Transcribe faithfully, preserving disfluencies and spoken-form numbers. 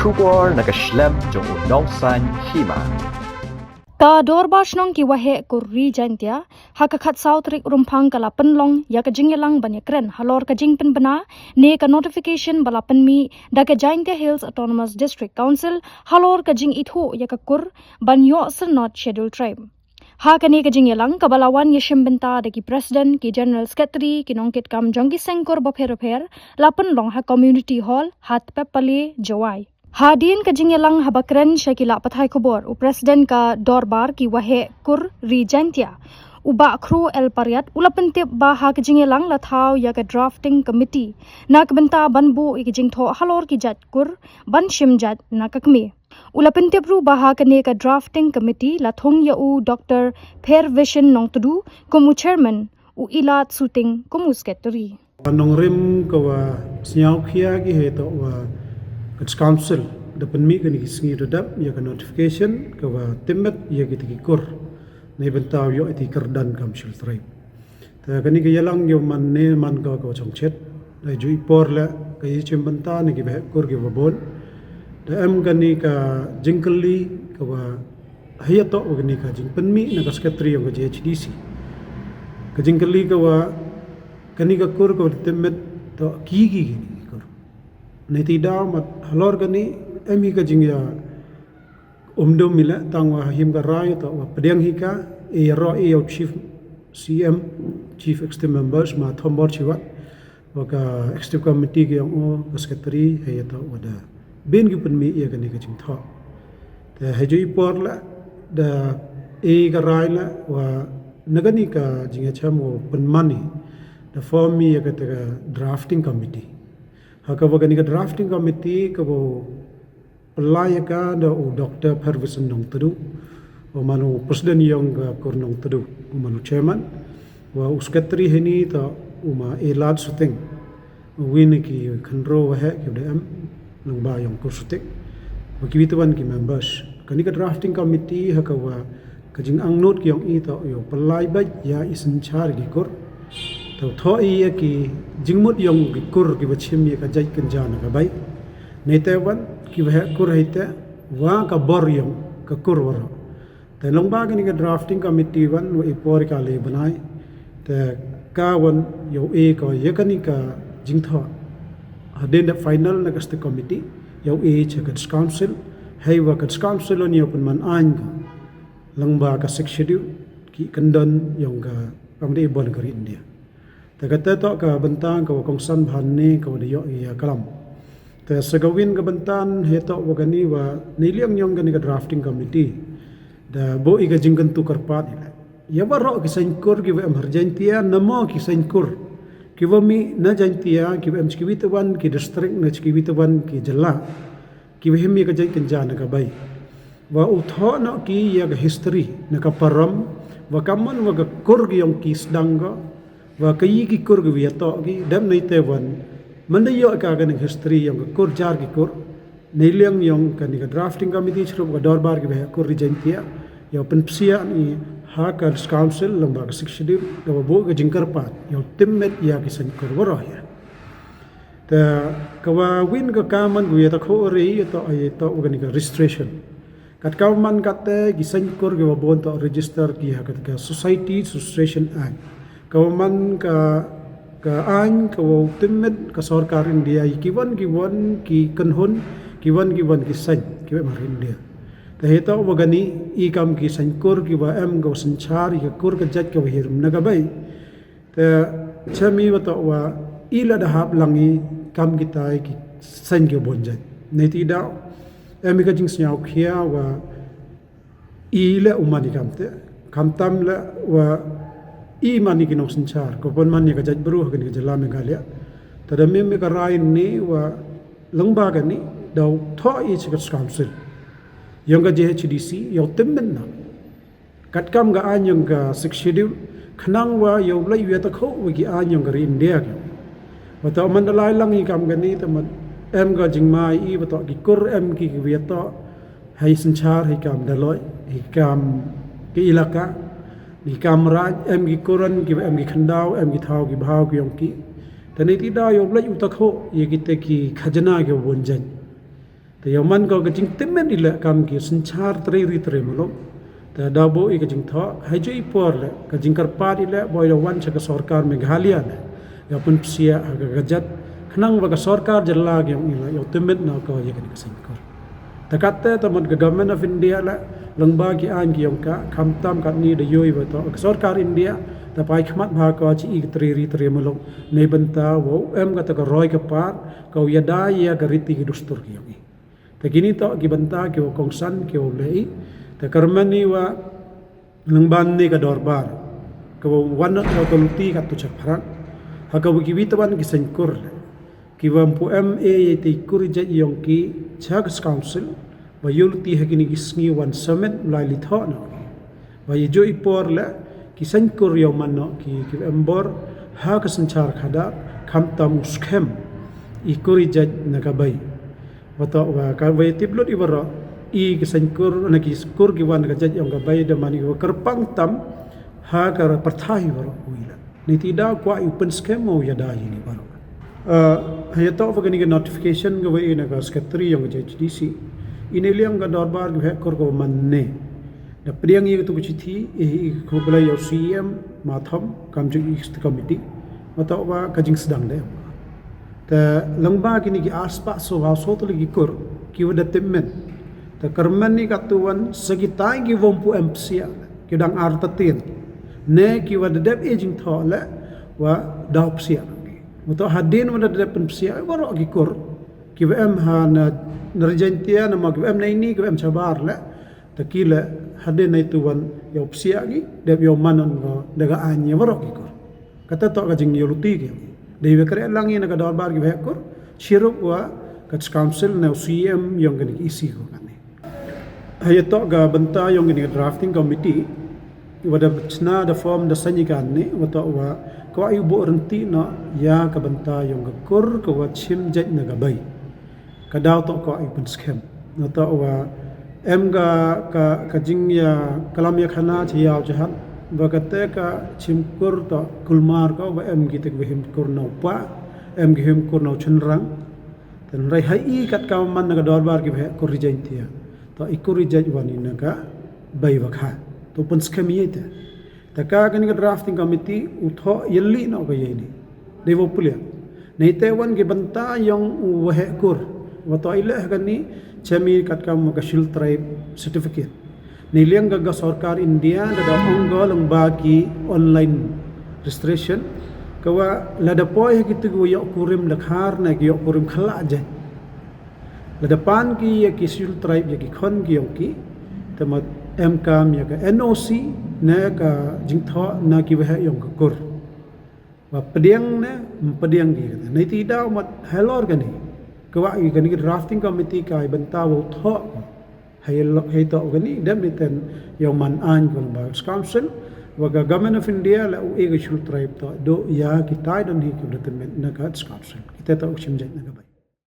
Khubor na ka shlem jong u Nongsaiñ Hima. Ka Dorbar Shnong ki Waheh Kur Ri Jaintia, ha ka khatsaw tarik Rymphang ka la pynlong ya ka jingyalang ban yakren halor ka jingpynbna ne ka notification ba la pynmih da ka Jaintia Hills Autonomous District Council halor ka jingithuh ya ka kur ban yoh syrnod Scheduled Tribe. Ha kane ka jingyalang kaba la wan ya shim bynta da ki President, ki General Secretary, ki nongkitkam jong ki seng kur bapher bapher, la pynlong ha Community Hall, Hatpepale, Jowai. Hadien ka jingyalang, haba kren sha ki lad pathai khubor, u President ka Dorbar ki Waheh Kur Ri Jaintia, u Bah Khru El Pariat, u la pyntip ba ha ka jingyalang la thaw ya ka Drafting Committee na ka bynta ban buh ya ka jingthoh halor ki jait kur ban shim jait na ka kmie. U la pyntip ruh ba ha kane ka Drafting Committee la thung ya u Doctor Phervision Nongtdu kum u Chairman, u Ilad Suting kum u Secretary. Nongrim ka wa sniaw khia ki he toh wa ka Council da pynmih kani ki sngi da dap ya ka notification ka wa tymmet ya ki tiki kur. Nei bynta yoh iti kyrdan kam Scheduled Tribe. Te kani ka yalang yow man ne man ka ka wa chongchet. Da ju i por le ka i chim bynta ne ki Waheh Kur ki wa bun. Da em kani ka jingkylli ka wa haya toh wa kani ka jingpynmih na ka Secretary yong ka J H D C. Ka jingkylli ka wa kani ka kur ka wa tymmet toh ki ki kini ki kur. Nei ti daw mat halor kani em hi ka jingya umdum mila tang wa him ka rai toh wa pdiang hi ka e ro e yow Chief C M, Chief Executive Members ma thombor chiwat wa ka Executive Committee ki yong u ka Secretary haya toh wa da bin ki pynmih ya kani ka jingthoh. Te haju i por la da e ka rai la wa na kani ka jingya cham wa pynmani da form mi ya ka te ka Drafting Committee. Ha ka wa kani ka Drafting Committee ka wa pynlai ya ka da u Doctor Phervision Nongtdu, u man u President yong ka kur Nongtdu, u man u Chairman, wa u Secretary hini toh u ma Ilad Suting, u win ki khynro waheh ki da em, nong ba yong kur Suting, wa ki witawan ki members. Kani ka Drafting Committee ha ka wa ka jingangnud ki yong i toh yow pynlai bait ya i synchar ki kur. Toh thoh i ya ki jingmut yong ki kur ki wa chim ya ka jait kynja na ka bai. Nei te wan ki Waheh Kur hei te wa ka bor yong ka kur waroh. Te long ba kani ka Drafting Committee wan wa i por ka le bnai. Te ka wan yow e ka ya kani ka jingthoh. Hadien da final na ka State Committee yow e cha ka Council. Hei wa ka Council wan yow pynman aiñ ka. Lang ba ka Sixth Schedule ki kyndon yong ka kam da i bun ka ri India. Te ka te toh ka bynta ka wa kongsan bha ne ka wa da yoh ya kalam. Te sa ka win ka bynta he toh wa kani wa nei liang yong kani ka Drafting Committee da buh i ka jingkyntu kyrpad i le ya waroh ki seng kur ki wa em ha Ri Jaintia, namo ki seng kur ki wa mih na Jaintia, ki wa em chi ki witawan ki district, na chi ki witawan ki jylla. Ki wa him ya ka jait kynja na ka bai. Wa u thoh noh ki ya ka history na ka parom, wa ka mon wa ka kur ki yong ki sdang ka, wa ka yi ki kur ki wa ya toh ki, dep nei te wan. Man da yoh ka ka ning history yong ka kur jar ki kur. Nei liang yong kani ka Drafting Committee chirup ka Dorbar ki Waheh Kur Ri Jaintia, yow pynpsiah ni ha ka Council lang ba ka Sixth Schedule, da wa buh ka jingkyrpad yow tymmet ya ki seng kur waroh ya. Te ka wa win ka ka man ka wa ya ta kho re ya toh ya toh wa kani ka registration. Kat ka wa man kat te ki seng kur ki wa bun toh register ki ha ka, ka Society Registration Act. Ka wa man ka, ka aiñ ka wa tymmet ka sorkar India ya ki wan ki wan ki kynhun, ki wan ki wan ki seng ki wa em ha India. Te he toh wa kani i kam ki seng kur ki wa em ka wa synchar ya ka kur ka jait ka wa hirim na ka bai. Te chami wa toh wa i la da hap lang i kam kitai ki seng ki bun jait. Nei ti daw em i ka jingsniaw khia wa i le u man i kam te. Kam tam le wa i man i ki nongsynchar ka bun man i ka jait bru ha kani ka jylla Meghalaya. Te da mih mi ka rai ni wa lang ba kani daw thoh i chi ka Council yong ka J H D C yow tymmet na. Kat kam ka aiñ yong ka Sixth Schedule, khnang wa yow lait wa ya ta kho wa ki aiñ yong ka ri India ki. Wa toh man da lai lang i kam kani te man em ka jingmai i wa toh ki kur em ki ki wa ya toh hei synchar hei kam daloi, hei kam ki ilaka, hei kam raij, em ki kuran ki wa em ki khyndaw, em ki thaw ki bhaw ki yong ki. Te nei ti daw yow lait u ta kho ya ki te ki khajana ki wa bun jait. Te yow man ko ka jingtipmit i leh kam ki synchar tre ri tre muluk. Te da booh i ka jingthoh, hajooh i por leh, ka jingkyrpad i leh, boi da wan cha ka sorkar Meghalaya leh, yow pynpsiah ha ka gazette, khnang wa ka sorkar jylla ki yong i leh, yow tipmit noh ko ya kani ka seiñkur. Te katte, te mut ka Government of India leh, lyngba ki aiñ ki yong ka, khamtam katni da yoo i wa toh ka sorkar India, te pait khmat bha ko chi i ka tre ri tre muluk, neibynta wow em kata ka roi ka par, ka wow yada ya ka riti ki dustur ki yong i. Te kini toh ki bynta ki wow kongsan, ki wow leh i. Te kyrmen i wa lyngba ini ka dorbar, ka wow wanot ka luti katu chaphrang, ha ka wa ki wi te wan ki seiñkur leh, ki wa ym pu em e ya i te i kur i jait yong ki cha ka Council, wa yooluti ha kini ki sngi wan submit lai li thoh noh ki. Wa ya jooh i por leh, ki seiñkur yow man noh ki, ki wa em bor ha ka synchar khadar, khamtam u skhem i kur i jait na ka bei. Wa toh wa ka wa ya tip lut i waroh, i ki seiñkur, na ki kur ki wan ka jait yong ka bei, da man i wa kyrpang tam ha ka pyrthai waroh u i leh. Neiti daw kwah i u pynskhem wow yada ya ini waroh. Ah, ha ya toh wa kani ka notification ka wa i na ka secretary yong ka J H D C, i neiliang ka dorbar ki waheh kur ka wa man ne, da pdiang ya katu ka chithi, i, i khublei ya u C E M Mathom, kamjooh i ka committee, wa toh wa ka jingsdang de. Te lyngba kini ki ar spah soo, wow soo tylli ki kur, ki wa da tipmit. Te kyrmen i katu wan, sa kitai ki wa ym pu em psiah, ki dang ar tatien, ne ki wa da dep e jingthoh leh, wa daw psiah. Wa toh hadien wa da dep pynpsiah, waroh ki kur, ki wa em ha na, na Ri Jaintia, na ma ki wa em na ini, ki wa em chabar leh, te ki leh, hadien neitu wan yow psiah ki, dep yow man noh ko da ka aiñ ya waroh ki kur. Kata toh ka jingyooluti ki. Dei wa kyrmen lang i na ka dorbar ki waheh kur, chirup wa ka Council na u C E M yong kani ka issue ko kani. Ha ya toh ka bynta yong kani ka drafting committee, wa da chna da form da saiñ i kani, wa toh wa kwah i u booh rynti noh ya ka bynta yong ka kur ka wa chim jait na ka bei. Ka daw toh kwah i pynskhem. Na toh wa em ka, ka, ka jingya, ka lam ya khana cha yaw cha hat. Wa kate ka chim kur toh kulmar ko, wa em ki te ki wa him kur na u pa, em ki him kur na u chynrang. Te hynrei ha i kat ka man na ka dorbar ki waheh kur Ri Jaintia, toh i kur i jait wan i na ka bei wa kha. Toh pynskhem i ya i te. Te ka kani ka drafting committee u thoh yalih noh ka ya ini. Dei wow pule. Neite wan ki bynta yong u waheh kur, wa toh i leh ha kani, chim i katkam wa ka Scheduled Tribe certificate. Neiliang ka, ka sorkar India da, da ong ko lyngba ki online registration, ka wa lada poi ha kitu ki wa yoh kurim dkhar ne ki yoh kurim khyllah jait, lada pan ki ya ki Scheduled Tribe ya ki khon ki yong ki, te mut em kam ya ka N O C ne ka jingthoh na ki waheh yong ka kur. Wa pdiang ne, ym pdiang ki kata. Neiti daw mut halor kani, ka wa i kani ka drafting committee ka i bynta wow thoh ko. Hei lo, hei toh kani, dep ni ten yow man aiñ ko lyngba Council, wa ka Government of India leh u e ka Scheduled Tribe toh, dooh ya kitai don hi ki wa da tipmit na ka Council. Kita toh u chim jait na ka bei.